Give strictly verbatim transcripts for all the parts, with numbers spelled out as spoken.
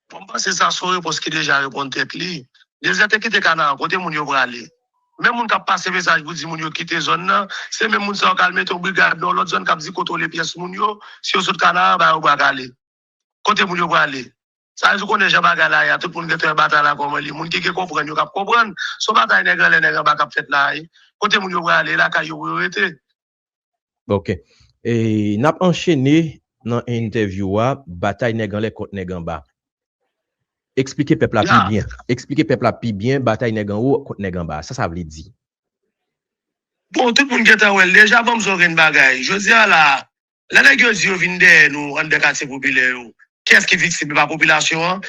Bon, m panse sa se yon repons ki deja reponn tèt li. Dezè te kite Kanaran, kote moun yo prale? Menm moun k ap pase mesaj pou di moun yo kite zòn nan, se menm moun sa yo k al mete yon brigad nan yon lòt zòn k ap di kontwole pyès moun yo, si yo sot Kanaran, ba yo bra kale. Kote moun yo prale? Sa vle di w konnen jan bagay la ye a, tout moun gentan wè batay la kòman li. Moun ki gen konprann yo k ap konprann. Se yon batay nèg anlè nèg anba k ap fèt la a. Kote moun yo prale? Lakay yo pou yo rete. Ok. E n ap anchene nan entèvyou a, batay nèg anlè kont nèg anba. Eksplike pèp la pi byen. Eksplike pèp la pi byen batay nèg anwo kont nèg anba. Sa sa vle di? Bon, tout moun gentan wè l deja, ban m di w yon grenn bagay. Jodi a la, lè nèg yo di yo vin dèyè nou anndan katye popilè yo, kiyès ki viktim? E pa popilasyon an?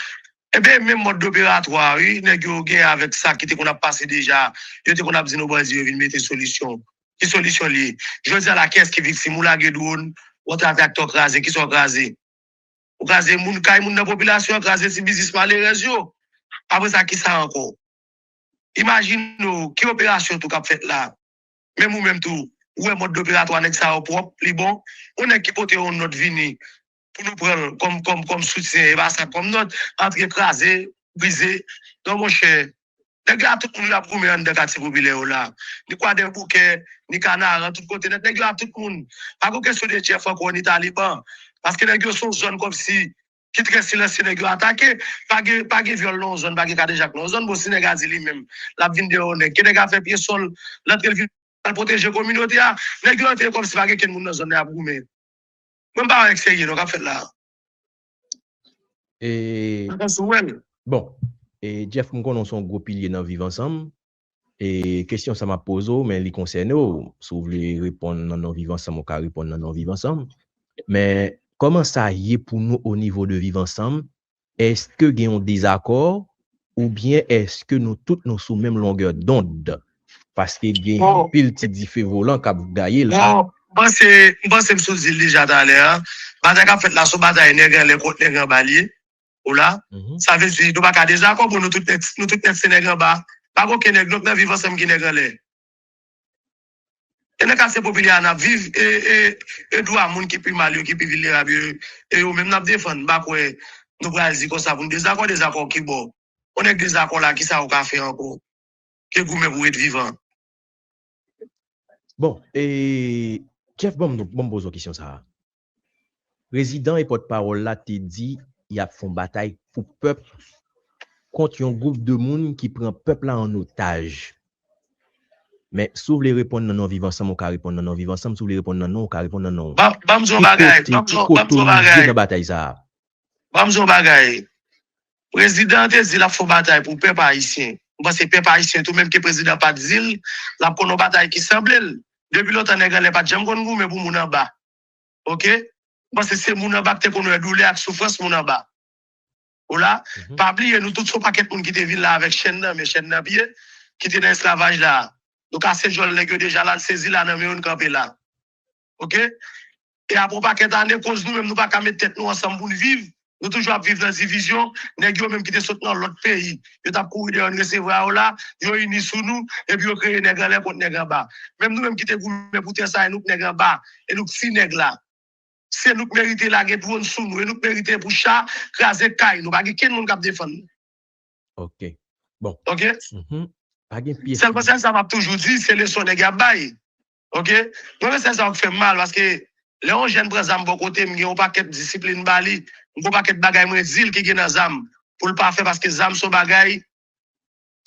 Enben, menm mòd operatwa, wi, nèg yo gen avèk sa ki te konn ap pase deja. Yo te konn ap di nou bandi yo vin mete solisyon. Ki solisyon li ye? Jodi a la, kiyès ki viktim? Ou lage dwòn, ou antre avè aktè w kraze, kisa w kraze? Ou kraze moun, kay moun nan popilasyon an, kraze ti biznis malerèz yo. Apre sa, kisa ankò? Imajine w, ki operasyon tou k ap fèt la? Menm ou menm tou, ou wè mòd operatwa nèg sa yo pwòp, li bon. Yon nèg ki pote yon nòt vini pou nou pran l kòm, kòm, kòm soutyen, e pa sa kòm nòt, antre kraze, brize. Non, monchè, nèg yo a tout moun yo ap goumen anndan katye popilè yo la. Ni Kwadèboukè, ni Kanaran, tout kote nèt, nèg yo a tout moun. Pa gen kesyon de Jeff ankò, ni Taliban. Paske nèg yo se yon zòn kòmsi ki trè silansye, nèg yo atake. Pa gen, pa gen vyòl nan yon zòn, pa gen kadejak nan yon zòn. Bon, si nèg a di li menm, l ap vin dèyè yon nèg, ke nèg a fè pye sòl, l antre l vin al pwoteje kominote a, nèg yo antre kòmsi pa gen kenn moun nan zòn nan y ap goumen. Mwen m pa wè k serye non k ap fèt la. E, Mwen panse w wè l. Bon, e Jeff, m konnen w se yon gwo pilye nan Viv Ansanm. E kesyon sa m ap poze w, men li konsène w. Si w vle reponn nan non Viv Ansanm, ou ka reponn nan non Viv Ansanm. Men kòman sa ye pou nou o nivo de Viv Ansanm? Èske gen yon dezakò oubyen èske nou tout nou sou menm longè dond? Paske gen anpil ti dife volan k ap gaye la. Bon, m panse, m panse m sot di l deja talè a. Batay k ap fèt la, se yon batay nèg anlè kont nèg anba li ye. Ou la? Sa vle di, nou pa ka dezakò pou nou tout nèt, nou tout nèt se nèg anba. Pa gen okenn nèg, donk, nan Viv Ansanm ki nèg anlè. E nan katye popilè a n ap viv, e, e, e dwa moun ki pi mal yo, ki pi vilnerab yo, e yo menm n ap defann. M pa kwè nou pral di konsa pou n dezakò, dezakò ki bò? Yon nèg dezakò la, kisa ou ka fè ankò? Ke goumen pou ret vivan. Bon, e Jeff, ban m, ban m poze w kesyon sa a. Prezidan e pòtpawòl la te di y ap fè yon batay pou pèp kont yon gwoup de moun ki pran pèp la an otaj. Men, si w vle reponn nan non Viv Ansanm, ou ka reponn nan non Viv Ansanm. Si w vle reponn nan non, ou ka reponn nan non. Ban m di yon bagay, ban m di yon bagay. Ki kote w rive nan batay sa a? Ban m di yon bagay. Prezidan an te di l ap fè yon batay pou pèp ayisyen. M panse pèp ayisyen tou, menm ke prezidan pa t di l, l ap konn yon batay ki sanble l. Depi lontan nèg anlè pa t janm konn goumen pou moun anba. Oke? M panse se moun anba ki te konn wè doulè ak soufrans moun anba. Ou la? Pa bliye, nou tout se yon pakèt moun ki te vin la avèk chèn nan men, chèn nan pye, ki te nan esklavaj la. Nou kase djòl nèg yo deja la, n sezi la nan men yo, n kanpe la. Oke? E apre yon pakèt ane, koz nou menm, nou pa ka met tèt nou ansanm pou n viv. Nou toujou ap viv nan divizyon. Nèg yo menm ki te sot nan lòt peyi, yo t ap kouri dèyè n resevwa yo la, yo ini sou nou, epi yo kreye nèg anlè kont nèg anba. Menm nou menm ki te goumen pou tè sa, e nou k nèg anba, e nou k ti nèg la. Se nou k merite lage dwòn sou nou, e nou k merite pou cha kraze kay nou. Pa gen kenn moun k ap defann nou. Ok. Bon. Ok? Mhm. Pa gen pyès. Sèlman sèl sa m ap toujou di, se leson nèg y ap bay. Ok? Mwen menm sèl sa k fè m mal, paske lè yon jèn pran zam bò kote m, gen yon pakèt disiplin m ba li, m gen yon pakèt bagay mwen di l ki gen nan zam, pou l pa fè, paske zam se yon bagay,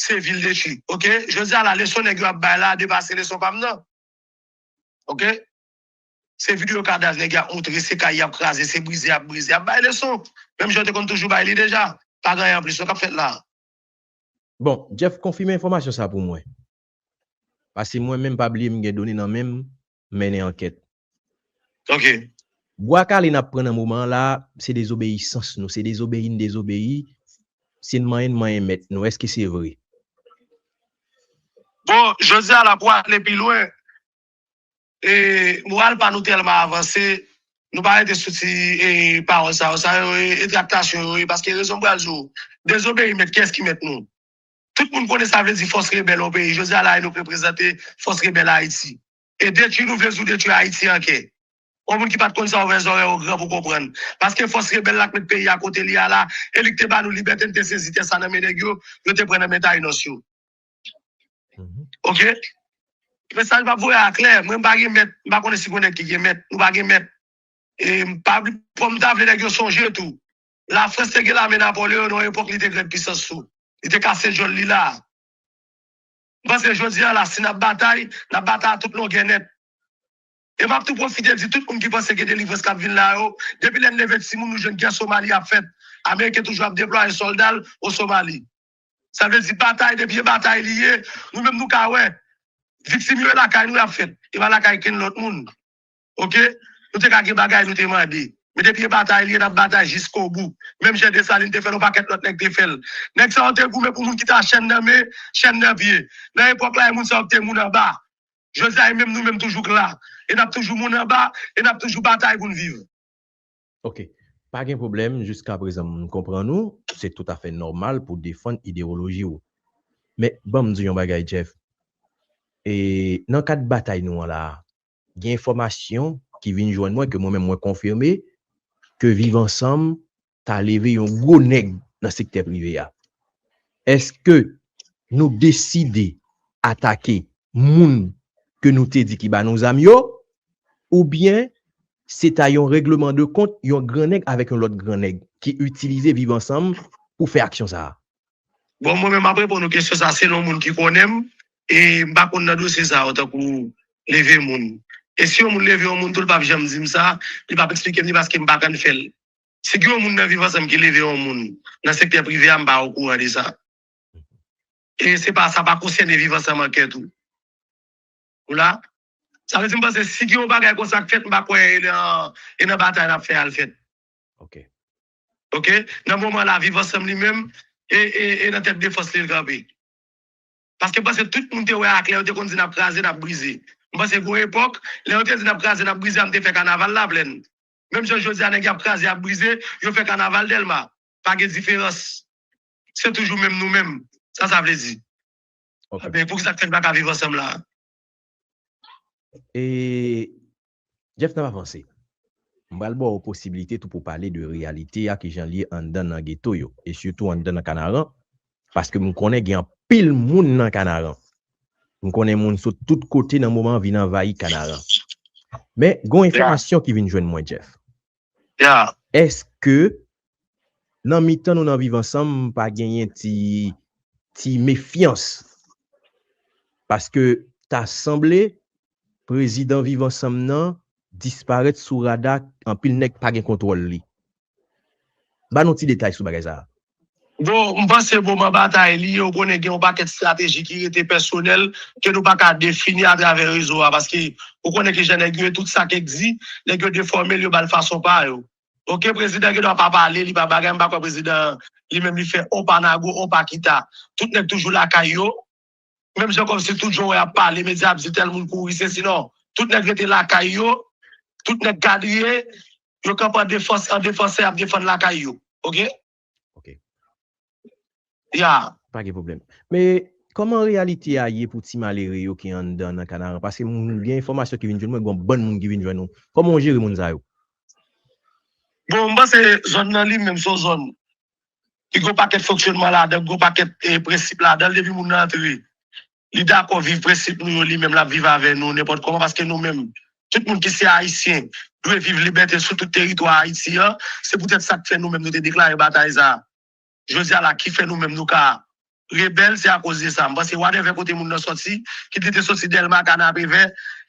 se vi l detwi. Ok? Jodi a la, leson nèg yo ap bay la, depase leson pa m nan. Ok? Se videyo kadav nèg y ap montre, se kay y ap kraze, se brize y ap brize, y ap bay leson. Menm jan yo te konn toujou bay li deja. Pa gen anyen anplis non k ap fèt la. Bon, Jeff, konfime enfòmasyon sa pou mwen. Paske mwen menm pa bliye m gen done nan men m, m mennen ankèt. Ok. Bwa kale n ap pran nan moman an la, se dezobeyisans nou, se dezobeyi n dezobeyi, se n manyen n manyen mèt nou. Èske se vre? Bon, jodi a la pou ale pi lwen, e, moral pa nou tèlman avanse, nou pa rete sou ti, e, pawòl sa yo, sa yo, e, e traktasyon yo, e, paske rezon m pral di w, dezobeyi mèt, kiyès ki mèt nou? Tout moun konnen sa vle di fòs rebèl yon peyi. Jodi a la, e nou k reprezante fòs rebèl Ayiti. E detwi nou vle di w detwi Ayiti an kè. Yon moun ki pa t konn sa, ouvè zòrèy ou gran pou konprann. Paske fòs rebèl la k met peyi a kote li a la, e li k te ba nou libète, n te sezi tè sa nan men nèg yo, yo te pran nan men Tayinos yo. Oke? Mesaj m ap voye a klè. Mwen, m pa gen mèt. M pa konnen si gen nèg ki gen mèt. Nou pa gen mèt. E m pa, fò m ta vle nèg yo sonje tou. Lafrans te gen lame Napoleyon nan yon epòk li te grande puissance tou. Li te kase djòl li la. M panse jodi a la, si n ap batay, n ap batay a tout longè nèt. E m ap tou pwofite di tout moun ki panse gen delivrans k ap vin la yo, depi lè n leve timoun nou jwenn gè Somali ap fèt. Ameriken toujou ap deplwaye sòlda l o Somali. Sa vle di batay, depi e batay li ye, nou menm nou ka wè. Viktim yo e lakay nou y ap fèt. E pa lakay kenn lòt moun. Oke? Nou te ka gen bagay nou te mande. Men depi e batay li ye, n ap batay jiskobou. Menm jan Desalin te fè l, yon pakèt lòt nèg te fè l. Nèg sa yo te goumen pou moun ki ta chèn nan men, chèn nan pye. Nan epòk la, e moun sa yo ki te moun anba. Jodi a, e menm nou menm toujou k la. E n ap toujou moun anba, e n ap toujou batay pou n viv. Ok. Pa gen pwoblèm, jiska prezan m konprann ou, se toutafè nòmal pou w defann idewoloji w. Men, ban m di w yon bagay, Jeff. E, nan kad batay nou an la a, gen enfòmasyon ki vin jwenn mwen, ke mwen menm mwen konfime, ke Viv Ansanm ta leve yon gwo nèg nan sektè prive a. Èske nou deside atake moun ke nou te di ki ba nou zam yo, oubyen se ta yon règleman de kont yon gran nèg avèk yon lòt gran nèg ki itilize Viv Ansanm pou fè aksyon sa a? Bon, mwen menm m ap reponn ou kesyon sa selon moun ki konnen m, e m pa konn nan dosye sa yo tankou leve moun. E si yon moun leve yon moun tou, l p ap janm di m sa, li p ap eksplike m li paske m pa konn fè l. Si gen yon moun nan Viv Ansanm ki leve yon moun nan sektè prive a, m pa okouran de sa. E se pa, sa pa konsène Viv Ansanm ankè tou. Ou la? Sa vle di m panse si gen yon bagay konsa k fèt, m pa kwè e nan, e nan batay n ap fè a l fèt. Ok. Ok? Nan moman la, Viv Ansanm li menm, e, e, e nan tèt defans li l kanpe. Paske m panse tout moun te wè aklè, yo te konn di n ap kraze, n ap brize. M panse gon epòk, lè yo te di n ap kraze, n ap brize a, m te fè kanaval Laplèn. Menm jan jodi a nèg y ap kraze, y ap brize, yo fè kanaval Dèlma. Pa gen diferans. Se toujou menm nou menm. Sa sa vle di? Ok. Men poukisa k fè n pa ka viv ansanm la? E Jeff, n ap avanse. M pral ba w posiblite tou pou pale de reyalite a, kijan l ye anndan nan geto yo, e sitou anndan nan Kanaran, paske m konnen gen anpil moun nan Kanaran. M konnen moun sot tout kote nan moman an vin anvayi Kanaran. Men, gen yon enfòmasyon ki vin jwenn mwen, Jeff. Ya. Èske nan mitan nou nan Viv Ansanm, pa genyen ti, ti mefyans? Paske ta sanble prezidan Viv Ansanm nan disparèt sou rada, anpil nèg pa gen kontwòl li. Ba nou ti detay sou bagay sa a. Bon, m panse moman batay li ye, ou konnen gen yon pakèt estrateji ki rete pèsonèl ke nou pa ka defini atravè rezo a, paske ou konnen kijan nèg yo ye, tout sa k egzi, nèg yo defòme l, yo ba l fason pa yo. Ok, prezidan gendwa pa pale, li pa bagay, m pa kwè prezidan li menm li fè on pa nago, on pa kita. Tout nèg toujou lakay yo, menm jan kòmsi tout jan w wè y ap pale, medya ap di tèl moun kouri, sesi, non. Tout nèg rete lakay yo, tout nèg kadriye, yo kanpe an defans, an defansè, y ap defann lakay yo. Ok? Ok. Ya. Pa gen pwoblèm. Men, kòman reyalite a ye pou ti malere yo ki anndan nan Kanaran? Paske m gen enfòmasyon ki vin jwenn mwen, gen yon bann moun ki vin jwenn nou. Kòman w jere moun sa yo? Bon, m panse zòn nan li menm se yon zòn ki gen yon pakèt fonksyonman ladan, gen yon pakèt eh, prensip ladan l, depi moun nan antre, li dakò viv prensip nou yo, li menm l ap viv avè nou nenpòt kòman, paske nou menm, tout moun ki se ayisyen, dwe viv libète sou tout teritwa Ayiti an, se poutèt sa k fè nou menm nou te deklare batay sa a. Jodi a la, ki fè nou menm nou ka rebèl, se akoz de sa. M panse whatever kote moun nan sòti, kit li te sòti Dèlma, Kanapevè,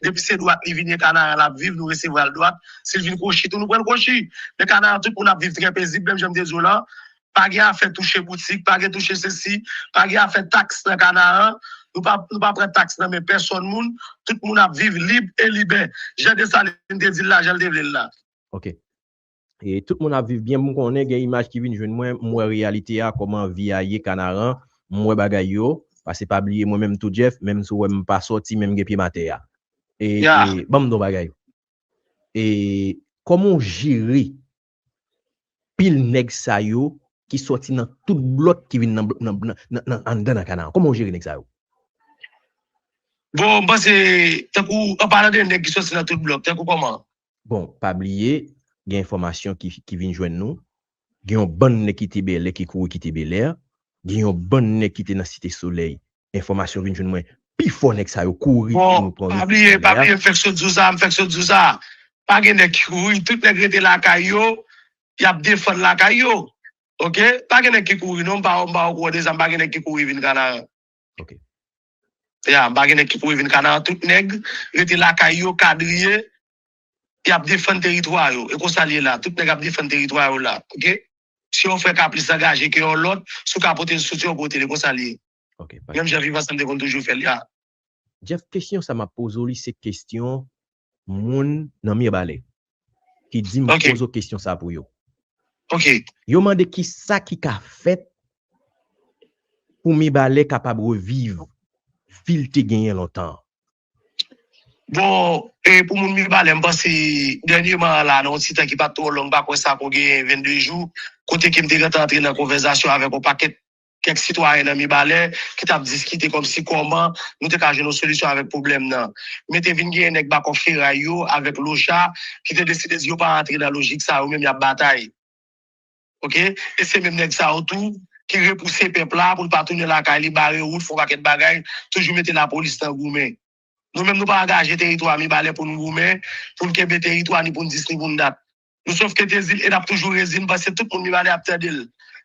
depi se dwat li vini e Kanaran l ap viv, nou resevwa l dwat. Si l vin kwochi tou, nou pran l kwochi. Men Kanaran, tout moun ap viv trè pezib, menm jan m te di w lan. Pa gen afè touche boutik, pa gen touche sesi, pa gen afè taks nan Kanaran. Nou pa, nou pa pran taks nan men pèsòn moun. Tout moun ap viv lib e libè. Jan Desalin te di l la, jan l te vle l la. Ok. E tout moun ap viv byen, m konnen gen imaj ki vin jwenn mwen, m wè reyalite a, kòman vi a ye Kanaran, m wè bagay yo, paske pa bliye mwen menm tou Jeff, menm si w wè m pa sòti, men m gen pye m atè a. E, Ya. E ban m di w bagay. E kòman w jere pil nèg sa yo ki sòti nan tout blòk ki vin nan, nan, nan, nan, nan, anndan nan Kanaran? Kòman w jere nèg sa yo? Bon, m panse, tankou, an palan de nèg ki sòti nan tout blòk, tankou kòman? Bon, pa bliye, gen enfòmasyon ki, ki vin jwenn nou. Gen yon bann nèg ki te Bèlè, ki kouri kite Bèlè. Gen yon bann nèg ki te nan Site Solèy. Enfòmasyon vin jwenn mwen, pi fò nèg sa yo kouri pou yo pran refij nan Bèlè. Bon, pa bliye, pa bliye, m fèk sot di w sa, m fèk sot di w sa. Pa gen nèg ki kouri, tout nèg rete lakay yo, y ap defann lakay yo. Oke? Pa gen nèg ki kouri, non, m pa, m pa okouran de sa, m pa gen nèg ki kouri vin Kanaran. Oke. Ya, m pa gen nèg ki kouri vin Kanaran, tout nèg rete lakay yo, kadriye, y ap defann teritwa yo. E konsa l ye la. Tout nèg ap defann teritwa yo la. Oke? Si yon frè ka plis angaje ke yon lòt, si w ka pote l soutyen, w pote l. E konsa l ye. Oke, pa gen pwoblèm. Menm jan Viv Ansanm te konn toujou fè l, ya. Jeff, kesyon sa m ap poze w li, se kesyon moun nan Mibalè ki di m poze w kesyon sa pou yo. Oke. Yo mande ki sa ki ka fèt pou Mibalè kapab reviv vi l te genyen lontan an. Bon, e pou moun Mibalè, m panse dènyèman la, nan yon ti tan ki pa t twò long, m pa kwè sa ko genyen vennde jou, kote ke m te gentan antre nan konvèsasyon avèk yon pakèt kèk sitwayen nan Mibalè ki t ap diskite kòmsi kòman nou te ka jwenn yon solisyon avèk pwoblèm nan. Men te vin genyen nèg Bakò Feray yo avèk Locha ki te deside di yo pa antre nan lojik sa, yo menm y ap batay. Oke? E se menm nèg sa yo tou ki repouse pèp la pou l pa tounen lakay li, bare wout, fè yon pakèt bagay, toujou mete lapolis nan goumen. Nou menm, nou pa angaje teritwa Mibalè pou n goumen, pou n kenbe teritwa, ni pou n dis, ni pou n dat. Nou sòf ke te di l, e n ap toujou redi l, paske tout moun Mibalè ap tande l.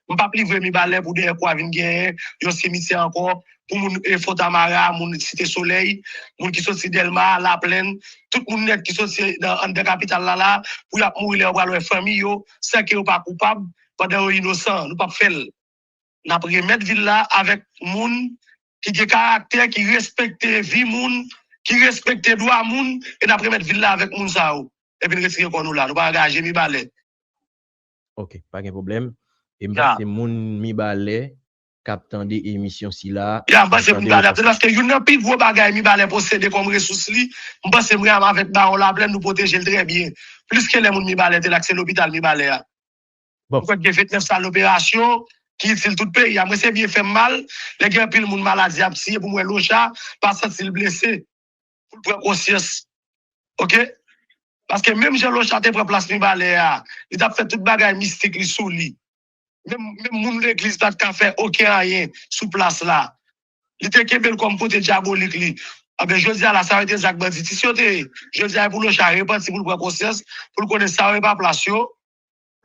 M p ap livre Mibalè pou dèyè kwa vin genyen yon simityè ankò, pou moun e Fontamara, moun Site Solèy, moun ki soti Dèlma, Laplèn, tout moun nèt ki soti nan, anndan kapital la, la, pou y ap mouri lè yo pral wè fanmi yo, san ke yo pa koupab, pandan yo inosan. Nou p ap fè l. N ap remèt vil la avèk moun ki gen karaktè, ki respekte vi moun, ki respekte dwa moun, e n ap remèt vil la avèk moun sa yo. Epi n retire kò nou la. Nou pa angaje Mibalè. Ok, pa gen pwoblèm. E m panse moun Mibalè k ap tande emisyon sila, ya, m panse Mibalè ap tande, paske youn nan pi gwo bagay Mibalè posede kòm resous li, m panse mwen avèk Bawon Laplèn, nou pwoteje l trè byen. Plis ke lè moun Mibalè te la, k se lopital Mibalè a. Bon. Ou kwè gen vennèf sal operasyon ki itil tout peyi a. Mwen, se byen fè m mal lè gen anpil moun maladi ap tiye pou m wè Locha pa santi l blese, pou l pran konsyans. Oke? Paske menm jan Locha te pran plas Mibalè a, li t ap fè tout bagay mistik li sou li. Menm, menm moun legliz pa t ka fè okenn anyen sou plas la. Li te kenbe l kòm kote dyabolik li. Anben, jodi a la, sa yo te zak banditis yo te ye. Jodi a, e pou Locha repanti, pou l pran konsyans, pou l konnen sa yo e pa plas yo.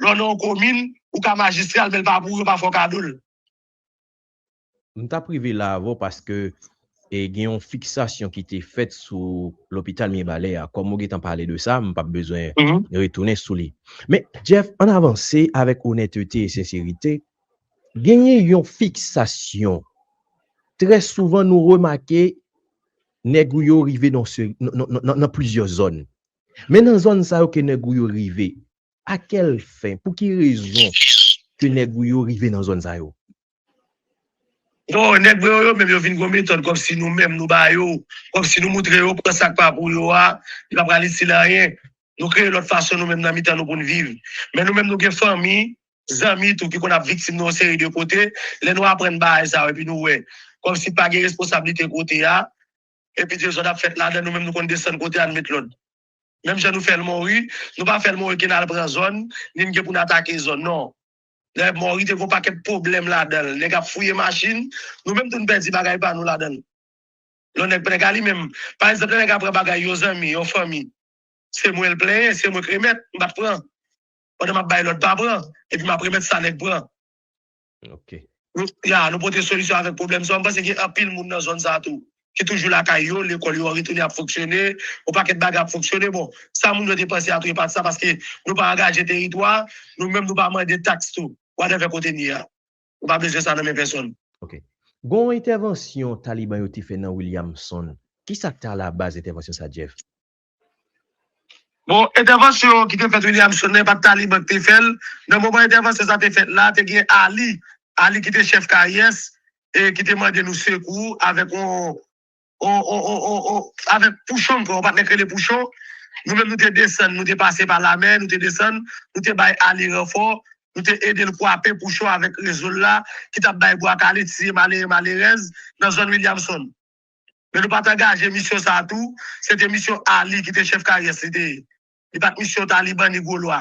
Lè w nan yon komin, ou ka majistra l, men l pa pou ou, yo pa fè w kado l. M t ap rive la avè w paske, e, gen yon fiksasyon ki te fèt sou lopital Mibalè a. Kòm ou gentan pale de sa, m p ap bezwen retounen sou li. Men, Jeff, ann avanse avèk onètete e senserite. Genyen yon fiksasyon. Trè souvan, nou remake nèg ou yo rive nan se-, nan, nan, nan, nan plizyè zòn. Men nan zòn sa yo ke nèg ou yo rive, a kèl fen, pou ki rezon ke nèg ou yo rive nan zòn sa yo? Non, nèg mwen yo, yo menm yo vin gon metòd kòmsi nou menm nou ba yo, kòmsi nou moutre yo pran sa k pa pou yo a, li pa pral itil anyen. Nou kreye lòt fason nou menm nan mitan nou pou n viv. Men nou menm nou gen fanmi, zanmi tou ki konn ap viktim nan yon seri de kote, lè nou aprann bagay sa yo epi nou wè kòmsi pa gen responsablite kote a, epi dezòd ap fèt ladan, nou menm nou konn desann kote a, n met lòd. Menm jan nou fè l Mòri, nou pa fè l Mòri ke n al pran zòn, ni n gen pou n atake zòn, non. Lè Mòri te gen yon pakèt pwoblèm ladan l, nèg ap fouye machin, nou menm tou n pèdi bagay pa nou ladan l. Lè nèg, nèg a li menm, pa egzanp, lè nèg a pran bagay yon zanmi, yon fanmi, se mwen l plenyen, se mwen k remèt, m pa t pran. Pandan m ap bay lòd pa pran, epi m ap remèt sa nèg pran. Ok. Nou, ya, nou pote solisyon avèk pwoblèm sa. M panse gen anpil moun nan zòn sa tou ki toujou lakay yo, lekòl yo retounen ap fonksyone, yon pakèt bagay ap fonksyone. Bon, sa moun yo te panse a tou, e pa t sa, paske nou pa angaje teritwa, nou menm nou pa mande taks tou. Whatever kote n ye a. Nou pa bezwen sa nan men pèsonn. Ok. Gon entèvansyon Taliban yo te fè nan Williamson. Kisa k te alabaz entèvansyon sa, Jeff? Bon, entèvansyon ki te fèt Williamson nan, e pa t Taliban ki te fè l. Nan moman entèvansyon sa te fèt la, te gen Ali. Ali ki te chèf K I S, e ki te mande nou sekou avèk yon, yon, yon, yon, yon, yon, avèk Pouchon, m kwè, yon patnè k rele Pouchon. Nou menm, nou te desann, nou te pase pa lamè, nou te desann, nou te bay Ali ranfò, nou te ede l kwape Pouchon avèk rezo l la, ki t ap bay bwa kale, tiye malere, malerèz nan zòn Williamson. Men nou pa t angaje misyon sa a tou, se te misyon Ali ki te chèf K I S li te ye. Li pa t misyon Taliban ni gwo lwa.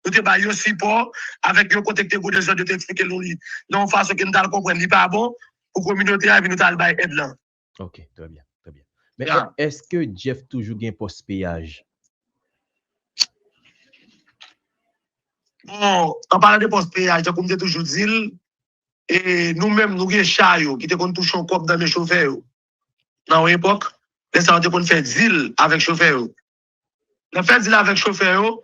Nou te ba yo sipò avèk yon kote ki te gwo dezòd, yo te eksplike nou li nan yon fason ke nou t al konprann li pa bon pou kominote a, epi nou t al bay èd lan. Ok, trè byen, trè byen. Men èske Jeff toujou gen pòs peyaj? Bon, an palan de pòs peyaj, tankou m te toujou di l, e nou menm, nou gen cha yo ki te konn touche yon kòb nan men chofè yo. Nan yon epòk, lè sa yo te konn fè dil avèk chofè yo. Nan fè dil avèk chofè yo,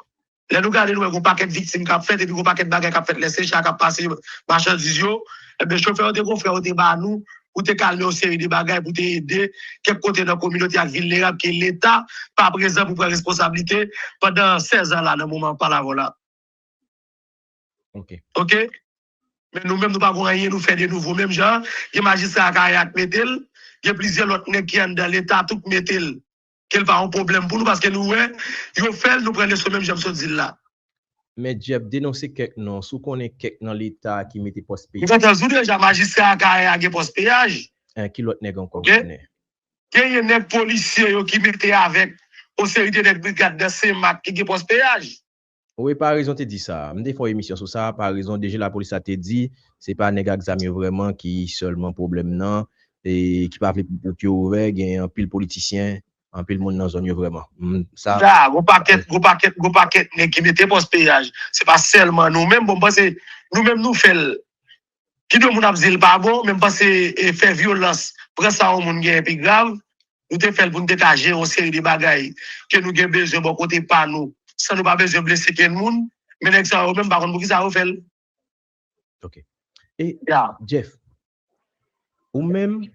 lè nou gade, nou wè gon pakèt viktim k ap fèt, epi gon pakèt bagay k ap fèt lè se cha k ap pase machandiz yo, ebyen, chofè yo te gon frè yo te ba nou pou te kalme yon seri de bagay, pou te ede kèk kote nan kominote ak vilnerab ke Leta pa prezan pou pran responsablite pandan sèz an la, nan moman m ap pale avè w la. Ok. Ok? Men nou menm, nou pa gon anyen nou fè de nouvo. Menm jan, gen majistra Akayè a k mete l, gen plizyè lòt nèg ki anndan Leta tou k mete l. Ke l pa yon pwoblèm pou nou, paske nou wè, yo fè l, nou pran leson menm jan m sot di l la. Men Jeff, denonse kèk non, si w konnen kèk nan Leta ki mete pòs peyaj. M gentan di w deja, majistra Akayè a gen pòs peyaj. Ki lòt nèg ankò w konnen? Genyen nèg polisye yo ki mete avèk yon seri de nèg brigad nan Senmak ki gen pòs peyaj. Wi, Parezon te di sa. M te fè yon emisyon sou sa. Parezon, DG lapolis la te di, se pa nèg ak zam yo vrèman ki sèlman pwoblèm nan, e ki pa vle pou pòt yo ouvè, gen anpil politisyen, anpil moun nan zòn yo vrèman. Sa. Ya, gwo pakèt, gwo pakèt, gwo pakèt nèg ki mete pòs peyaj. Se pa sèlman nou menm, bon, m panse nou menm nou fè l. Ki do moun ap di l pa bon, men m panse e, fè vyolans, pran sa yon moun gen pi grav, nou te fè l pou n te ka jere yon seri de bagay ke nou gen bezwen bò kote pa nou, san nou pa bezwen blese kenn moun, men nèg sa yo menm pa konn poukisa yo fè l. Ok. E Jeff, ou menm,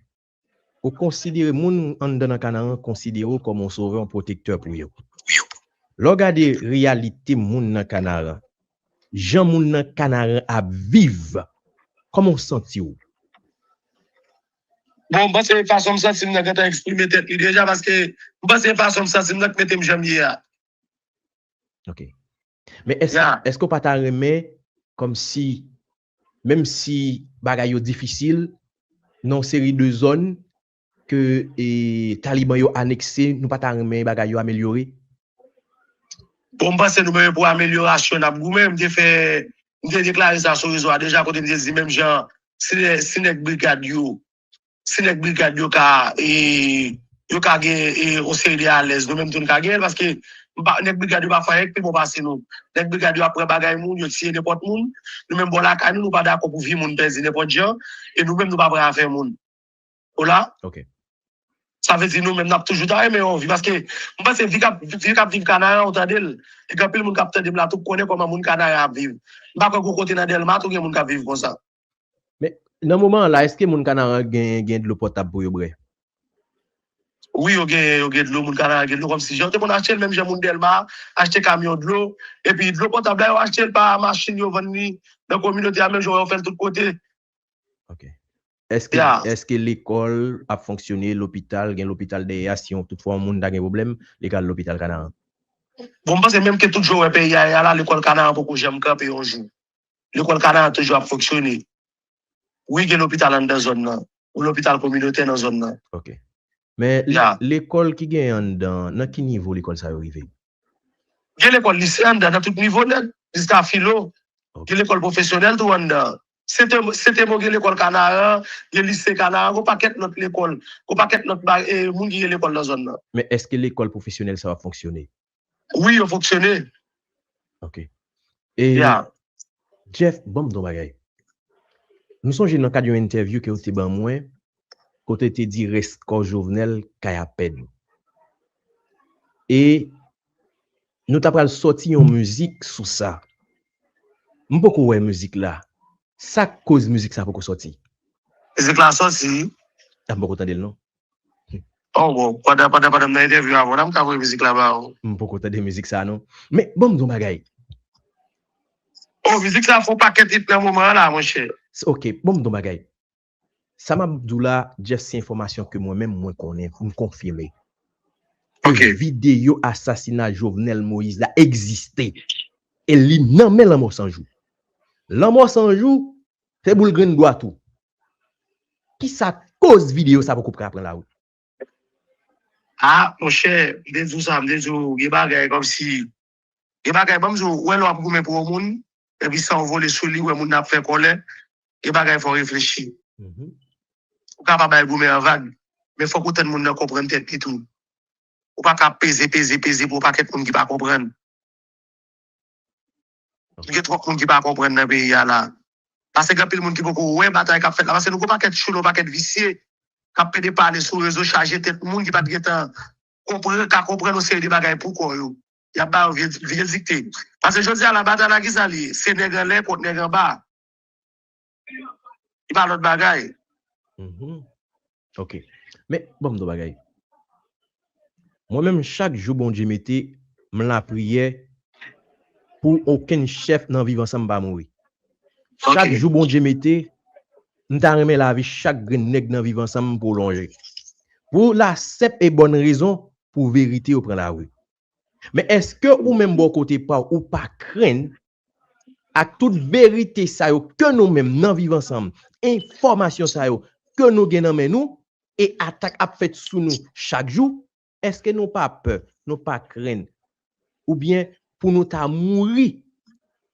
ou konsidere moun anndan nan Kanaran konsidere w kòm yon sovè, yon pwotektè pou yo. Lè w gade reyalite moun nan Kanaran, jan moun nan Kanaran ap viv, kòman w santi w? Bon, m panse fason m santi m nan gentan eksprime tèt li deja, paske m panse fason m santi m nan k mete m jan m ye a. Ok. Men èske, èske w pa ta renmen, kòmsi, menm si bagay yo difisil, nan yon seri de zòn ke e, Taliban yo anekse, nou pa ta renmen bagay yo amelyore? Bon, m panse nou menm pou amelyorasyon n ap goumen. M te fè, m te deklare sa sou rezo a deja, kote m te di menm jan, si, si nèg brigad yo, si nèg brigad yo ka, e, yo ka gen e, yon seri de alèz, nou menm tou n ka genyen l, paske nèg brigad yo pa fè anyen k pi bon pase nou. Nèg brigad yo ap pran bagay moun, yo tiye nenpòt moun. Nou menm bò lakay nou, nou pa dakò pou vi moun pèdi nenpòt jan, e nou menm nou pa pran afè moun. Ou la? Ok. Sa vle di nou menm n ap toujou ta renmen yon vi, paske m panse vi k ap, vi k ap viv Kanaran, ou tande l. E gen anpil moun k ap tande m la tou k konnen kòman moun Kanaran ap viv. M pa kwè gwo kote nan Dèlma tou gen moun k ap viv konsa. Men, nan moman an la, èske moun Kanaran gen, gen dlo potab pou yo bwè? Wi, yo gen, yo gen dlo, moun Kanaran gen dlo, kòmsi jan yo te konn achte l, menm jan moun Dèlma achte kamyon dlo, epi dlo potab la, yo achte l pa machin, yo vann li nan kominote a, menm jan yo fè l tout kote. Ok. Èske, èske lekòl ap fonksyone, lopital, gen lopital dèyè a, si yon, toutfwa yon moun ta gen pwoblèm, li ka al lopital Kanaran? Bon, m panse menm ke tout jan w wè peyi a ye a la, lekòl Kanaran poko janm kanpe yon jou. Lekòl Kanaran toujou ap fonksyone. Wi, gen lopital anndan zòn nan. Yon lopital kominotè nan zòn nan. Ok. Men, lekòl ki gen anndan, nan ki nivo lekòl sa yo rive? Gen lekòl lise anndan, nan tout nivo nèt, jiska filo. Gen lekòl pwofesyonèl tou anndan. Sentemo gen lekòl Kanaran, gen lise Kanaran, gon pakèt lòt lekòl, gon pakèt lòt moun ki gen lekòl nan zòn nan. Men èske lekòl pwofesyonèl sa yo ap fonksyone? Wi, yo fonksyone. Ok. E Jeff, ban m di w yon bagay. M sonje nan kad yon entèvyou ke w te ban mwen, kote w te di rès kò Jovenel kay ap pèdi. E nou ta pral sòti yon mizik sou sa. M poko wè mizik la. Sa k koz mizik sa poko sòti? Mizik la sòti. A, m poko tande l non. Oh, bon, pandan, pandan, pandan m nan entèvyou avè w la, m ka voye mizik la ba ou. M poko tande mizik sa non. Men, ban m di w yon bagay. Oh, mizik sa fè yon pakèt hit nan moman an la, monchè. Ok, ban m di w yon bagay. Sa m ap di w la, Jeff, se enfòmasyon ke mwen menm mwen konnen, m konfime. Ke videyo asasina Jovenel Moïse la egziste. E li nan men Lanmò San Jou. Lanmò San Jou, se boul grenn dwat ou. Kisa k koz videyo sa poko ka pran lari? Ah, monchè, m te di w sa, m te di w, gen bagay kòmsi Gen bagay, ban m di w, ou wè lè w ap goumen pou yon moun, epi san w vole sou li, ou wè moun nan ap fè kòlè, gen bagay fò w reflechi. Ou ka pa bay goumen an vag, men fòk ou tann moun nan konprann tèt li tou. Ou pa ka peze, peze, peze pou yon pakèt moun ki pa konprann. Gen twòp moun ki pa konprann nan peyi a la. Paske gen anpil moun ki poko wè batay k ap fèt la. Paske nou gon pakèt choulo, pakèt visye k ap pede pale sou rezo, chaje tèt moun ki pa t gentan konprann, ka konprann yon seri de bagay pou kò yo. Y ap ba yo vye, vye dikte. Paske jodi a la, batay la, kisa li ye? Se nèg anlè kont nèg anba. Li pa lòt bagay. Ok. Men, ban m di w bagay. Mwen menm, chak jou Bondye mete, m lapriyè pou okenn chèf nan Viv Ansanm pa mouri. Chak jou Bondye mete, m ta renmen lavi chak grenn nèg nan Viv Ansanm pwolonje. Pou la senp e bòn rezon pou verite yo pran lari. Men èske ou menm bò kote pa w, ou pa krenn ak tout verite sa yo ke nou menm nan Viv Ansanm, enfòmasyon sa yo ke nou gen nan men nou, e atak ap fèt sou nou chak jou, èske nou pa pè, nou pa krenn, oubyen pou nou ta mouri,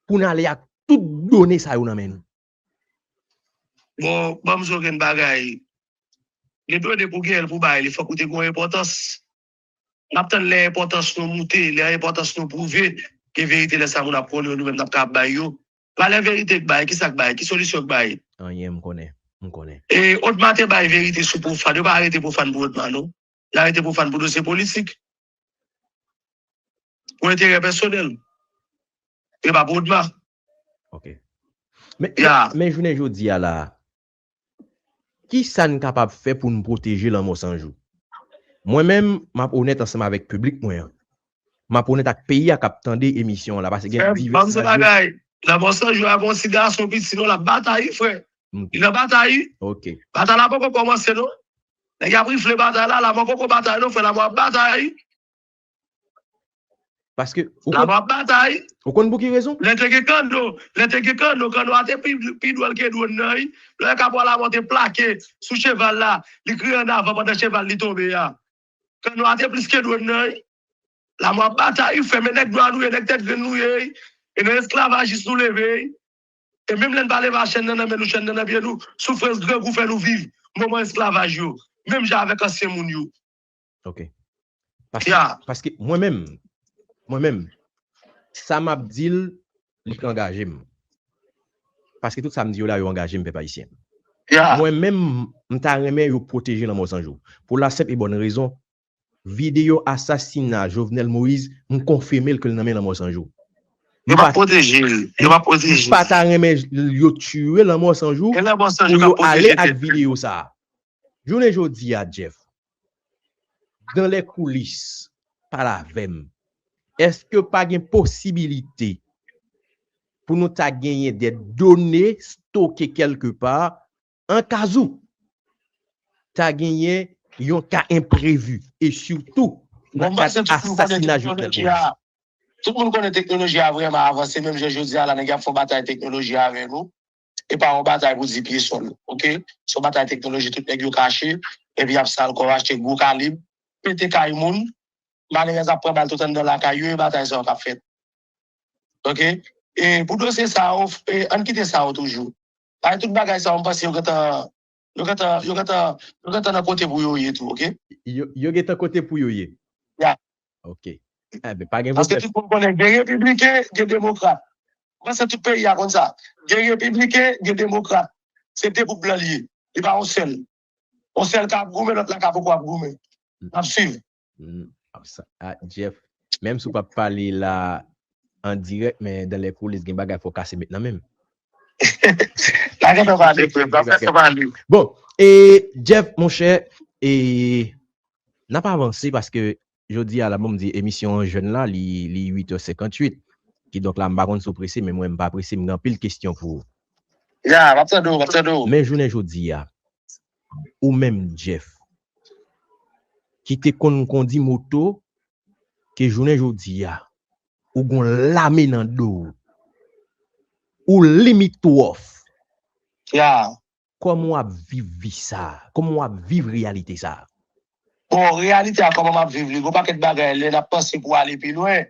pou n ale ak tout done sa yo nan men nou? Bon, ban m di w grenn bagay. Gen done pou gen l pou bay li, fòk ou te gen yon enpòtans. N ap tann lè enpòtans nou moute, lè enpòtans nou pwouve ke verite lè sa moun ap konnen yo, nou menm n ap ka ap bay yo. Valè verite k bay, kisa k bay, ki solisyon k bay? Anyen, m konnen, m konnen. E Odma te bay verite sou Pwofàn, yo pa arete Pwofàn pou Odma non. Yo arete Pwofàn pou dosye politik. Pou enterè pèsonèl. E pa pou Odma. Ok. Men, men jounen jodi a la, kisa n kapab fè pou n pwoteje Lanmò San Jou? Mwen menm, m ap onèt ansanm avèk piblik mwen an. M ap onèt ak peyi a k ap tande emisyon an la, paske gen divès radyo. Lanmò San Jou a gon ti gason piti non, l ap batay wi frè. Li nan batay wi. Batay la poko kòmanse non. Nèg y ap rifle batay la, Lanmò poko batay non frè, Lanmò ap batay wi. Paske ou konn, ou konn pou ki rezon? Lè te gen kanno, lè te gen kanno, kanno a te pi, pi dwòl ke dwòn nan wi. Lè w wè Kapwa Lamò te plake sou cheval la, li kriye annavan pandan cheval li tonbe a. Kanno a te plis ke dwòn nan wi. Lamò ap batay wi frè, men nèg nwa nou ye, nèg tèt grenn nou ye wi. E nan esklavajis nou leve wi. E menm lè n pa leve a chèn nan nan men nou, chèn nan nan pye nou, soufrans grangou fè nou viv moman esklavaj yo, menm jan avèk ansyen moun yo. Ok. Paske, paske mwen menm, mwen menm, sa m ap di l, li angaje m. Paske tout sa m di yo la, yo angaje m, pèp ayisyen. Mwen menm, m ta renmen yo pwoteje Lanmò San Jou. Pou la senp e bòn rezon, videyo asasina Jovenel Moïse, m konfime l ke l nan men Lanmò San Jou. Yo p ap pwoteje l. Yo p ap pwoteje l. M pa ta renmen yo tiye Lanmò San Jou pou yo ale ak videyo sa a. Jounen jodi a, Jeff, dans les coulisses, pale avè m. Èske pa gen posibilite pou nou ta genyen de done stoke kèlkepa an kazou ta genyen yon ka enprevi e sitou nan kad asasina Jovenel Moïse? Tout moun konnen teknoloji a vrèman avanse, menm jan jodi a la nèg y ap fè batay teknoloji avè nou. E pa yon batay pou di pye sòl, oke? Se yon batay teknoloji, tout nèg yo kache, epi y ap sal kò yo, achte gwo kalib, pete kay moun, malerèz ap pran bal tout anndan lakay yo, e batay sa yo k ap fèt. Oke? E pou dosye sa yo, e, ann kite sa yo toujou. Paske tout bagay sa yo, m panse yo gentan, yo gentan, yo gentan, yo gentan nan kote pou yo ye tou, oke? Yo, yo gentan kote pou yo ye. Ya. Oke. Enben, pa gen pwoblèm. Paske tout moun konnen gen repibliken, gen demokrat. Mwen se tout peyi a konn sa. Gen repibliken, gen demokrat. Se de gwoup blan li ye. Li pa yon sèl. Yon sèl ka ap goumen, lòt la ka poko ap goumen. N ap swiv. Ah, Jeff, menm si w p ap pale la an dirèk, men dans les coulisses, gen bagay fò w kase met nan men m. N a gentan pale, frè, n ap fè sa pale. Bon, e Jeff, monchè, e n ap avanse paske jodi a la, bon, m di emisyon an jèn la, li, li uit è senkantuit. Kidonk la, m pa konn si w prese, men mwen, m pa prese, m gen anpil kesyon pou ou. Ya, m ap tande w, m ap tande w. Men jounen jodi a, ou menm, Jeff, ki te konn kondi moto, ke jounen jodi a, ou gon lame nan do w, ou limitwòf. Ya. Kòman w ap viv vi sa a? Kòman w ap viv reyalite sa a? Bon, reyalite a, kòman m ap viv li? Gon pakèt bagay, lè n ap panse pou ale pi lwen,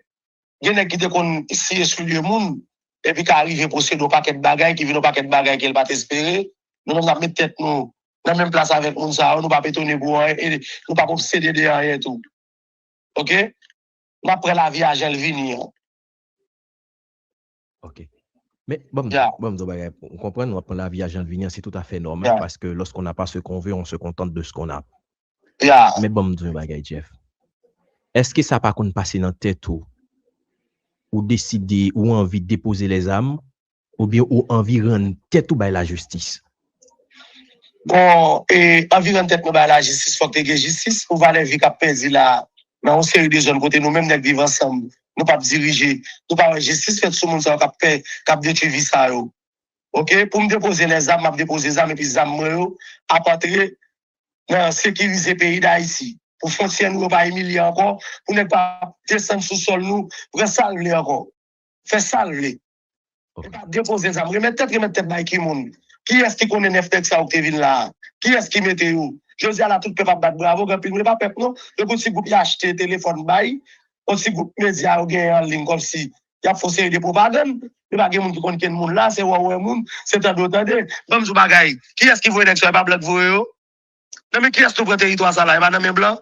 Gen nèg ki te konn siye sou lye moun, epi ka rive posede yon pakèt bagay, ki vin yon pakèt bagay ke l pa t espere. Nou menm n ap met tèt nou nan menm plas avèk moun sa yo, nou p ap etone pou anyen, e nou p ap obsede de anyen tou. Oke? N ap pran lavi a jan l vini an. Ok. Men, ban m di, ban m di yon bagay. Ou konprann, w ap pran lavi a jan l vini an, se toutafè nòmal, paske lorsqu'on n'a pas ce qu'on veut, on se contente de ce qu'on a. Men ban m di yon bagay, Jeff. Èske sa pa konn pase nan tèt ou, ou deside, ou anvi depoze lèzam, oubyen ou anvi rann tèt ou bay lajistis? Bon, e, anvi rann tèt mwen bay lajistis, fòk te gen jistis pou valè vi k ap pèdi la, nan yon seri de zòn kote nou menm nèg Viv Ansanm, nou p ap dirije, nou pa wè jistis fèt sou moun sa yo k ap fè, k ap detwi vi sa yo. Oke, pou m depoze lèzam, m ap depoze zam, epi zam mwen yo ap antre nan sekirize peyi Dayiti. Pou fwontyè nou yo pa imilye ankò, pou nèg pa desann sou sòl nou, pran sa l vle ankò. Fè sa l vle. E pa depoze zam. Remèt tèt, remèt tèt bay ki moun? Kiyès ki konnen nèf nèg sa yo ki te vin la a? Kiyès ki mete yo? Jodi a la, tout pèp ap bat bravo, gen anpil moun, e pa pèp non. Yo gen yon ti gwoup y achte telefòn bay, yon ti gwoup medya yo genyen an liy kòmsi y ap fè yon seri de pwopagann. Men pa gen moun ki konn kenn moun la, se wè w wè moun, se tande w tande. Ban m di w bagay, kiyès ki voye nèg sa yo? E pa blan k voye yo? Nan men kiyès nou pran teritwa sa la? E pa nan men blan?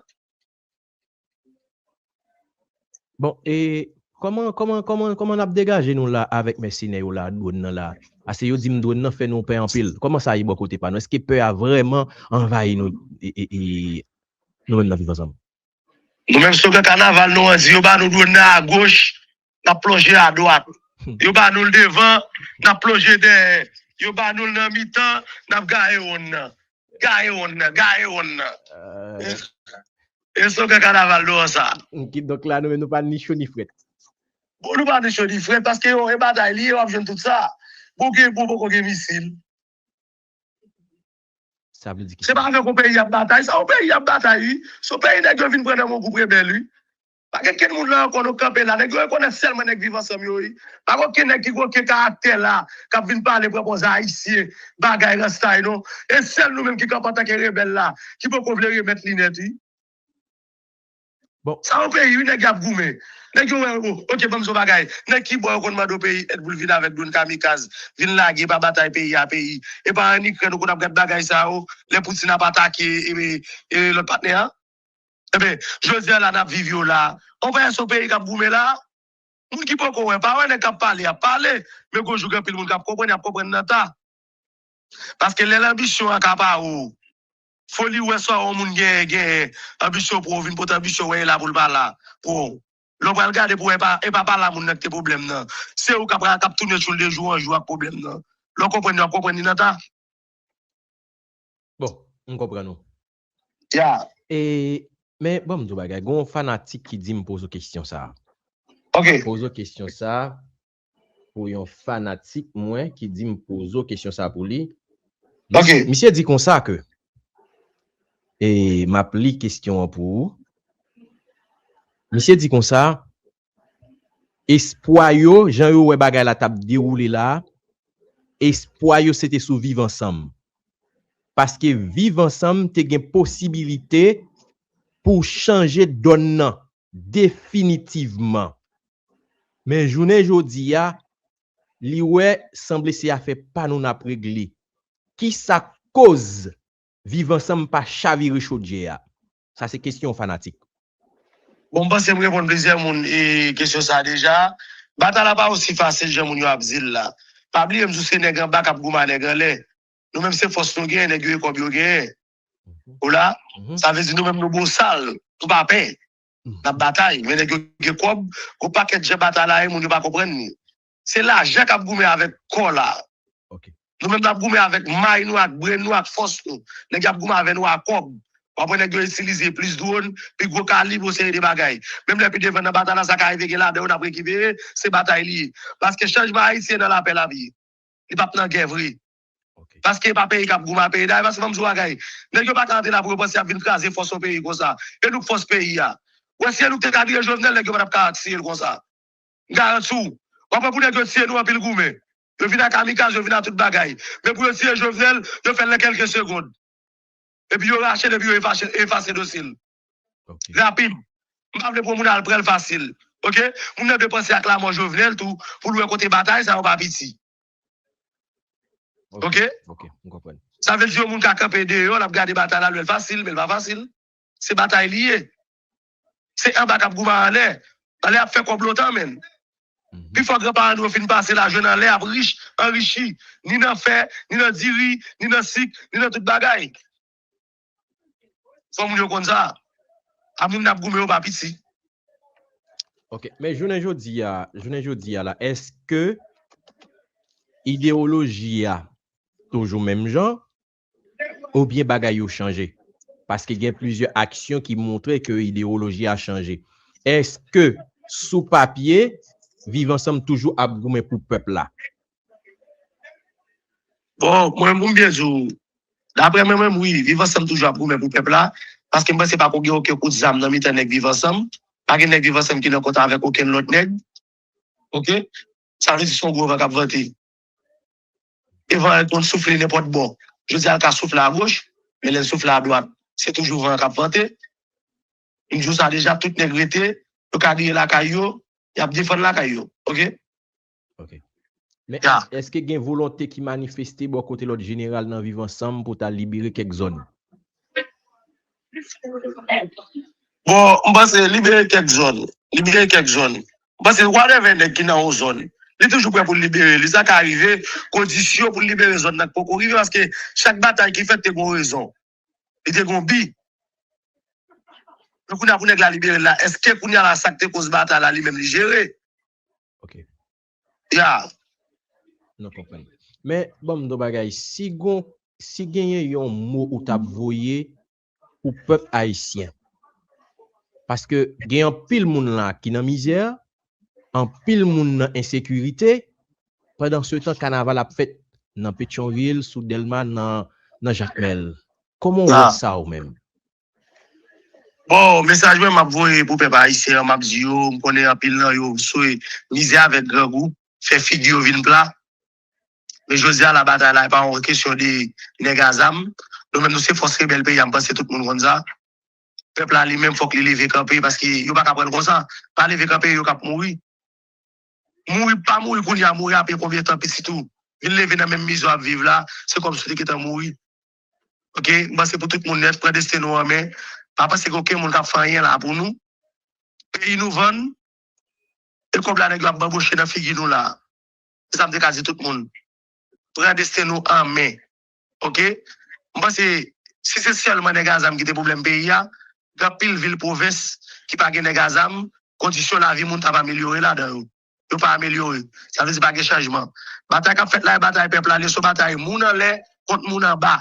Bon, e kòman kòman kòman kòman n ap degaje nou la avèk mèsenè yo la, dwòn nan la? Paske yo di m dwòn nan fè nou pè anpil. Kòman sa ye bò kote pa nou? Èske pè a vrèman anvayi nou, e, e, e, nou menm nan Viv Ansanm? Nou menm slogan kanaval nou an di yo ba nou dwòn nan agoch, n ap plonje adwat. Yo ba nou l devan, n ap plonje dèyè. Yo ba nou l nan mitan, n ap gaye wonn nan. Gaye wonn nan, gaye wonn nan. E slogan kanaval nou an sa. Kidonk la, nou menm nou pa ni cho ni frèt. Bon, nou pa ni cho ni frèt, paske yo, e batay li ye, w ap jwenn tout sa. Bon, gen, bon, poko gen misil. Sa vle di ki se pa avèk yon peyi y ap batay, sa yon peyi y ap batay, wi. Se yon peyi nèg yo vin pran nan men yon gwoup rebèl, wi. Pa gen kenn moun la ankò, nou kanpe la. Nèg yo rekonèt sèlman nèg Viv Ansanm yo, wi. Pa gen okenn nèg ki gen okenn karaktè la, k ap vin pale pran poz ayisyen, bagay rasta yo, non. E sèl nou menm ki kanpe antanke rebèl la, ki poko vle remèt li nèt, wi. Bon. Sa yon peyi, wi, nèg y ap goumen. Nèg yo wè, o, oke, ban m di w bagay. Nèg ki bò yo konn mande w peyi èd pou l vin avèk dwòn kamikaz, vin lage, pa batay peyi a peyi. E pa ann Ikrèn, ou konn ap gad bagay sa yo, lè Poutine ap atake, e, e, lòt patnè a. Enben, jodi a la n ap viv yo la. Ou pa wè se yon peyi k ap goumen la? Moun ki poko wè, pa wè nèg k ap pale, ap pale. Men gon jou gen anpil moun k ap konprann, y ap konprann nan ta. Paske lè lanbisyon akapare w, foli w wè sa yon moun genyen, genyen, anbisyon pou w vin pote anbisyon w wè e la pou l pa la pou w. Lè w pral gade pou w wè e pa, e pa pala moun nan ki te pwoblèm nan. Se ou k ap, k ap tounen tchoul de jou an jou ak pwoblèm nan. Lè w konprann li, w ap konprann li nan ta. Bon, m konprann ou. Ya. E, men, ban m di w bagay. Gon fanatik ki di m poze w kesyon sa a. Ok. Poze w kesyon sa a pou yon fanatik mwen ki di m poze w kesyon sa a pou li. Ok. Misye, misye di konsa ke, e, m ap li kesyon an pou ou. Misye di konsa, espwa yo, jan yo wè bagay la t ap dewoule la, espwa yo se te sou Viv Ansanm. Paske Viv Ansanm te gen posibilite pou chanje dòn nan definitivman. Men jounen jodi a, li wè sanble se afè pa nou n ap regle. Kisa k koz Viv Ansanm pa chavire chodyè a? Sa se kesyon fanatik. Bon, m panse m reponn plizyè moun e kesyon sa a deja. Batay la pa osi fasil jan moun yo ap di l la. Pa bliye m di w se nèg anba k ap goumen a nèg anlè. Nou menm se fòs nou genyen, nèg yo e kòb yo genyen. Ou la? Sa vle di nou menm nou bosal, nou pa pè. N ap batay, men nèg yo gen kòb, gon pakèt jan batay la ye, moun yo pa konprann li. Se lajan k ap goumen avèk kò la. Nou menm n ap goumen avèk may nou, ak brenn nou, ak fòs nou. Nèg y ap goumen avè nou ak kòb. W ap wè nèg yo itilize plis dwòn, pi gwo kalib, yon seri de bagay. Menm lè pi devan nan batay la, sa ka rive gen ladan yo n ap rekipere, se batay li ye. Paske chanjman Ayiti nan lapè l ap ye. Li p ap nan gè vre. Paske e pa peyi k ap goumen a peyi. Dayè, paske ban m di w bagay, nèg yo pa ka antre la pou yo panse y ap vin kraze fòs yon peyi konsa. E nou k fòs peyi a. Ou wè si e nou k te ka dirije Jovenel, nèg yo pa t ap ka tiye l konsa. M garanti w. W ap wè pou nèg yo tiye nou anpil goumen. Yo vin a kamikaz, yo vin a tout bagay. Men pou yo tiye Jovenel, yo fè l nan kèlke segonn. Epi yo rache l, epi yo efase, efase dosye l. Rapid. M pa vle pou moun al pran l fasil. Ok? Moun nan dwe panse ak lanmò Jovenel tou, pou l wè kote batay sa yo pa piti. Ok? Ok, m konprann. Sa vle di yon moun ka kanpe deyò, l ap gade batay la, l wè l fasil, men l pa fasil. Se batay li ye. Se anba k ap goumen anlè. Anlè ap fè kòb lontan, menn. Pi fò granparan nou yo fin pase la, jwenn anlè, ap rich, anrichi, ni nan fè, ni nan diri, ni nan sik, ni nan tout bagay. Fò moun yo konn sa. A moun n ap goumen yo pa piti. Ok, men jounen jodi a, jounen jodi a la, èske idewoloji a toujou menm jan, oubyen bagay yo chanje? Paske gen plizyè aksyon ki montre ke idewoloji a chanje. Èske sou papye, Viv Ansanm toujou ap goumen pou pèp la? Bon, mwen, pou m byen di w, daprè mwen menm, wi, Viv Ansanm toujou ap goumen pou pèp la, paske m panse pa ko gen okenn kout zam nan mitan nèg Viv Ansanm, pa gen nèg Viv Ansanm ki nan kont avèk okenn lòt nèg. Ok? Sa vle di se yon gwo van k ap vante. E van an konn soufle nenpòt bò. Jodi a, l ka soufle agoch, men lè l soufle adwat, se toujou van an k ap vante. M di w sa deja, tout nèg rete, yo ka griye lakay yo, y ap defann lakay yo. Ok? Ok. Men èske gen volonte ki manifeste bò kote lòt jeneral nan Viv Ansanm pou ta libere kèk zòn? Bon, m panse libere kèk zòn. Libere kèk zòn. M panse whatever nèg ki nan yon zòn, li toujou prè pou l libere li. Sa ka rive, kondisyon pou l libere zòn nan poko rive, paske chak batay ki fèt te gon rezon. Li te gon bi. Men kounye a pou nèg la libere l la, èske kounye a la sa k te koz batay la li menm li jere? Ok. Ya. Nou konprann. Men, ban m di w bagay, si gon, si genyen yon mo ou t ap voye pou pèp ayisyen, paske gen anpil moun la ki nan mizè, anpil moun nan ensekirite, pandan se tan kanaval ap fèt nan Petyonvil, sou Dèlma, nan, nan Jakmèl. Kòman w wè sa ou menm? Bon, mesaj mwen m ap voye pou pèp ayisyen an, m ap di yo, m konnen anpil nan yo sou mizè avèk grangou, fè figi yo vin pla. Men jodi a la, batay la, e pa yon kesyon de nèg a zam. Nou menm, nou se fòs rebèl peyi a, m panse tout moun konn sa. Pèp la, li menm, fòk li leve kanpe, paske yo pa ka pran l konsa. Pa leve kanpe, yo k ap mouri. Mouri, pa mouri kounye a, mouri apre konbyen tan pitit ou vin leve nan menm mizè w ap viv la, se kòmsi w te gentan mouri. Ok, m panse pou tout moun nèt, pran desten nou an men. Pa panse gen okenn moun k ap fè anyen la pou nou. Peyi nou vann, e kòb la nèg yo ap banboche nan figi nou la. Se sa m te ka di tout moun. Pran desten nou an men. Ok? M panse, si se sèlman nèg a zam ki te pwoblèm peyi a, gen anpil vil pwovens ki pa gen nèg a zam, kondisyon lavi moun t ap amelyore ladan yo. Yo pa amelyore. Sa vle di pa gen chanjman. Batay k ap fèt la, e batay pèp la, li se yon batay moun anlè kont moun anba.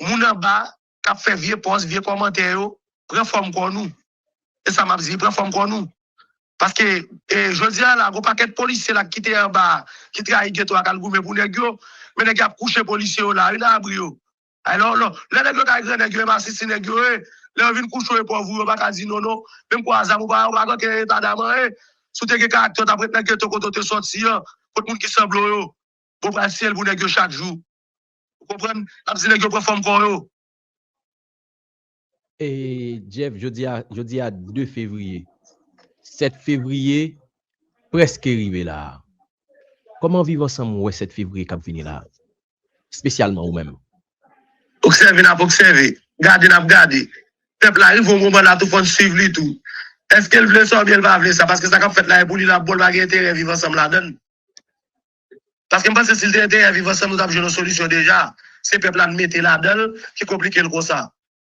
Moun anba k ap fè vye pòs, vye kòmantè yo, pran fòm kò nou. E sa m ap di, pran fòm kò nou. Paske, e, jodi a la, gon pakèt polisye la ki te anba, ki trayi geto a k al goumen pou nèg yo, men nèg yo ap kouche polisye yo la, wi, nan abri yo. Alò, lò, lè nèg yo kay grannèg yo, e masisi nèg yo ye. Lè yo vin kouche yo, e pòv ou, yo pa ka di non, non. Menm kwa zam ou pa, ou pa gen okenn eta dam an, e. Si w te gen karaktè, w t ap ret nan geto kote w te sòti an, kot moun ki sanble w yo. Bon, pral siyèl pou nèg yo chak jou. Ou konprann? N ap di nèg yo pran fòm kò yo. E Jeff, jodi a, jodi a de fevriye. Sèt fevriye prèske rive la. Kòman Viv Ansanm wè sèt fevriye k ap vini la? Espesyalman ou menm. Obsève n ap obsève. Gade n ap gade. Pèp la rive yon moman la tou fò n swiv li tou. Èske l vle sa oubyen l pa vle sa? Paske sa k ap fèt la e pou li l ap bon, l pa gen enterè Viv Ansanm ladan l. Paske m panse si l te enterè Viv Ansanm, nou t ap jwenn yon solisyon deja. Se pèp la n mete ladan l ki konplike l konsa.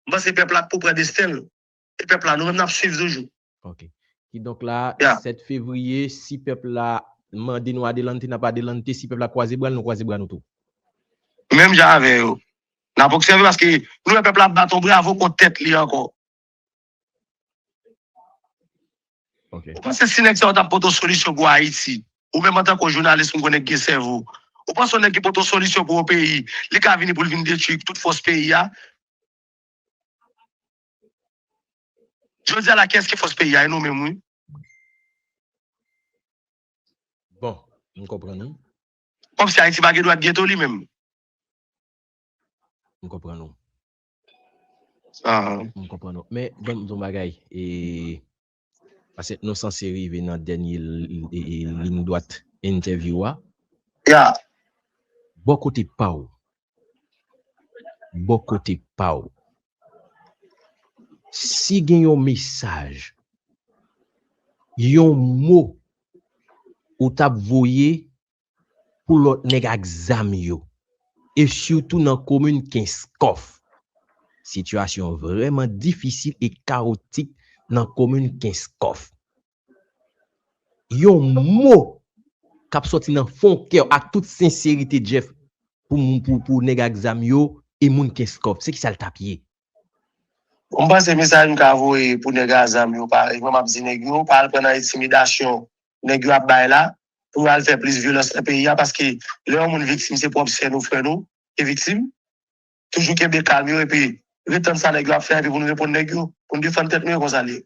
M panse pèp la k pou pran desten l. E pèp la, nou menm n ap swiv toujou. Ok. Kidonk la, sèt fevriye, si pèp la mande nou adelante, n ap adelante. Si pèp la kwaze bra l, nou kwaze bra nou tou. Menm jan avè yo. N ap obsève paske nou wè pèp la ap bat yon bravo kont tèt li ankò. Ok. Ou panse si nèg sa yo t ap pote yon solisyon pou Ayiti, ou menm antanke yon jounalis, m konnen k gen sèvo, ou panse yon nèg ki pote yon solisyon pou yon peyi, li ka vini pou l vin detwi tout fòs peyi a? Jodi a la, kiyès ki fòs peyi a? E nou menm, wi. Bon, m konprann ou. Kòmsi Ayiti pa gen dwa geto li menm. M konprann ou. Ah. M konprann ou. Men, bon, m di w yon bagay. E, Paske nou sanse rive nan dènye liy dwat entèvyou a. Ya. Bò kote pa w, bò kote pa w, si gen yon mesaj, yon mo ou t ap voye pou lòt nèg ak zam yo, e sitou nan komin Kenskòf. Sitiyasyon vrèman difisil e kawotik nan komin Kenskòf. Yon mo k ap sòti nan fon kè w ak tout senserite, Jeff, pou, pou, pou nèg ak zam yo e moun Kenskòf. Se kisa l t ap ye? Bon, m panse mesaj m ka voye pou nèg ak zam yo, parèy mwen m ap di nèg yo, pa al pran nan entimidasyon nèg yo ap bay la, pou yo al fè plis vyolans nan peyi a, paske lè yon moun viktim, se pwòp sè nou, frè nou, ki viktim. Toujou kenbe kalm yo, epi ret tann sa nèg yo ap fè, epi pou nou reponn nèg yo, pou nou defann tèt nou, e konsa l ye.